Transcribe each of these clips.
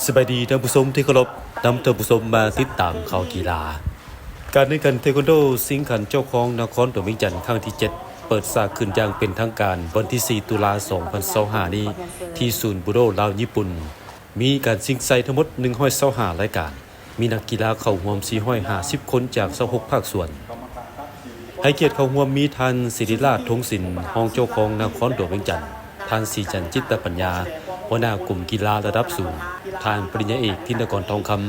ສະບາຍດີທ່ານຜູ້ຊົມທີ່ເຄົາລົບ, ນຳທ່ານຜູ້ຊົມມາຕິດຕາມຂ່າວກິລາ. ການແຂ່ງຂັນເທຄວັນໂດຊິງຂັນເຈົ້າຄອງນະຄອນຫຼວງວຽງຈັນຄັ້ງທີເຈັດ ເປີດສາກຂຶ້ນຢ່າງເປັນທາງການວັນທີສີ່ ຕຸລາ ສອງພັນຊາວຫ້ານີ້ ທີ່ສູນບູໂດລາວຍີ່ປຸ່ນ. ມີການຊິງໄຊທັງໝົດໜຶ່ງຮ້ອຍຊາວຫ້າລາຍການ, ມີນັກກິລາເຂົ້າຮ່ວມສີ່ຮ້ອຍຫ້າສິບຄົນຈາກຊາວຫົກພາກສ່ວນ. ໃຫ້ກຽດເຂົ້າຮ່ວມມີທ່ານ ສິລິລາດ ທົງສິນ ຮອງເຈົ້າຄອງນະຄອນຫຼວງວຽງຈັນ, ທ່ານ ສີຈັນ ຈິດຕະປັນຍາ ຫົວໜ້າກົມກິລາລະດັບສູງ, ທ່ານ ປະລິນຍາເອກ ທິນນະກອນ ທອງຄຳ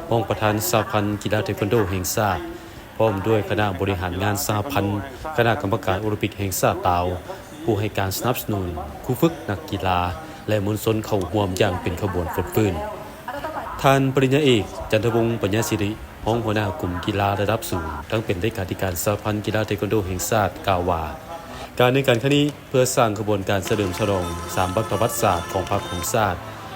ຮອງປະທານສະຫະພັນກິລາເທຄວັນໂດແຫ່ງຊາດ, ພ້ອມດ້ວຍຄະນະບໍລິຫານງານສະຫະພັນ, ຄະນະກຳມະການໂອລິມປິກແຫ່ງຊາດລາວ, ຜູ້ໃຫ້ການສະໜັບສະໜູນ, ຄູຝຶກ, ນັກກິລາ ແລະ ມວນຊົນເຂົ້າຮ່ວມຢ່າງເປັນຂະບວນຟົດຟື້ນ. ທ່ານ ປະລິນຍາເອກ ຈັນທະວົງ ປັນຍາສິລິ ຮອງຫົວໜ້າກົມກິລາລະດັບສູງ, ທັງເປັນເລຂາທິການສະຫະພັນກິລາເທຄວັນໂດແຫ່ງຊາດ ກ່າວວ່າ ການແຂ່ງຂັນຄັ້ງນີ້ເພື່ອສ້າງຂະບວນການສະເຫຼີມສະຫຼອງສາມວັນປະຫວັດສາດຂອງພັກຂອງຊາດ,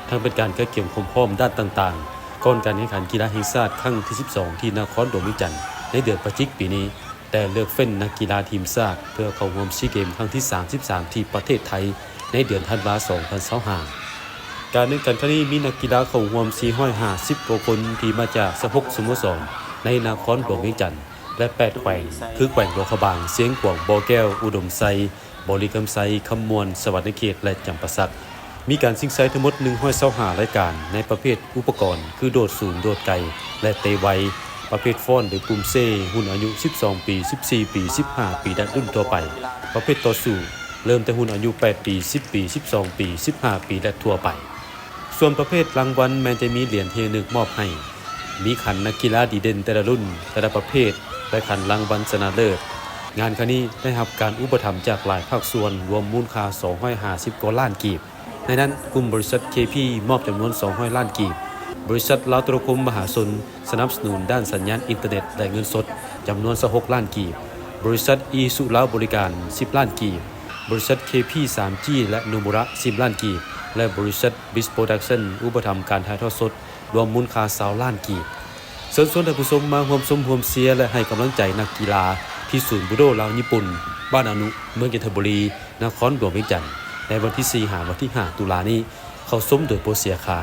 ທັງເປັນການກະກຽມຄວາມພ້ອມດ້ານຕ່າງໆ ກ່ອນການແຂ່ງຂັນກິລາແຫ່ງຊາດຄັ້ງທີສິບສອງ ທີ່ນະຄອນຫຼວງວຽງຈັນ ໃນເດືອນພະຈິກປີນີ້, ແຕ່ເລືອກເຟ້ນນັກກິລາທີມຊາດເພື່ອເຂົ້າຮ່ວມຊີເກມຄັ້ງທີສາມສິບສາມ ທີ່ປະເທດໄທ ໃນເດືອນທັນວາ ສອງພັນຊາວຫ້າ. ການແຂ່ງຂັນຄັ້ງນີ້ມີນັກກິລາເຂົ້າຮ່ວມສີ່ຮ້ອຍຫ້າສິບກວ່າຄົນ ທີ່ມາຈາກຊາວຫົກສະໂມສອນໃນນະຄອນຫຼວງວຽງຈັນ ແລະ ແປດແຂວງ ຄື ແຂວງຫຼວງພະບາງ, ຊຽງຂວາງ, ບໍ່ແກ້ວ, ອຸດົມໄຊ, ບໍລິຄຳໄຊ, ຄຳມ່ວນ, ສະຫວັນນະເຂດ ແລະ ຈຳປາສັກ. ມີການຊິງໄຊທັງໝົດໜຶ່ງຮ້ອຍຊາວຫ້າລາຍການ ໃນປະເພດອຸປະກອນ ຄື ໂດດສູງ, ໂດດໄກ ແລະ ເຕະໄວ, ປະເພດຟ້ອນ ຫຼື ປຸມເຊ, ຮຸ່ນອາຍຸສິບສອງປີ, ສິບສີ່ປີ, ສິບຫ້າປີ ແລະ ລຸ້ນທົ່ວໄປ. ປະເພດຕໍ່ສູ້ ເລີ່ມແຕ່ຮຸ່ນອາຍຸແປດປີ, ສິບປີ, ສິບສອງປີ, ສິບຫ້າປີ ແລະ ທົ່ວໄປ. ສ່ວນປະເພດລາງວັນແມ່ນຈະມີຫຼຽນທີ່ລະນຶກມອບໃຫ້, ມີຂັນນັກກິລາດີເດັ່ນແຕ່ລະລຸ້ນ, ແຕ່ລະປະເພດ ແລະ ຂັນລາງວັນຊະນະເລີດ. ງານຄັ້ງນີ້ໄດ້ຮັບການອຸປະຖຳຈາກຫຼາຍພາກສ່ວນ ລວມມູນຄ່າສອງຮ້ອຍຫ້າສິບກວ່າລ້ານກີບ. ໃນນັ້ນ, ກຸ່ມບໍລິສັດ ເຄ ພີ ມອບຈຳນວນສອງຮ້ອຍລ້ານກີບ, ບໍລິສັດລາວໂທລະຄົມມະຫາຊົນ ສະໜັບສະໜູນດ້ານສັນຍານອິນເຕີເນັດ ແລະ ເງິນສົດ ຈຳນວນຊາວຫົກລ້ານກີບ, ບໍລິສັດ ອີຊູຊູ ລາວບໍລິການ ສິບລ້ານກີບ, ບໍລິສັດ ເຄ ພີ ສາມຈີ ແລະ ໂນມູຣະ ສິບລ້ານກີບ ແລະ ບໍລິສັດ ບິສ ໂປຣດັກຊັນ ອຸປະຖຳການຖ່າຍທອດສົດ ລວມມູນຄ່າຊາວລ້ານກີບ. ເຊີນຊວນທ່ານຜູ້ຊົມມາຮ່ວມຊົມຮ່ວມເຊຍ ແລະ ໃຫ້ກຳລັງໃຈນັກກິລາ ທີ່ສູນບູໂດລາວຍີ່ປຸ່ນ ບ້ານອະນຸ ເມືອງຈັນທະບູລີ ນະຄອນຫຼວງວຽງຈັນ ໃນວັນທີສີ່ ຫາ ວັນທີຫ້າ ຕຸລານີ້ ເຂົ້າຊົມໂດຍບໍ່ເສຍຄ່າ.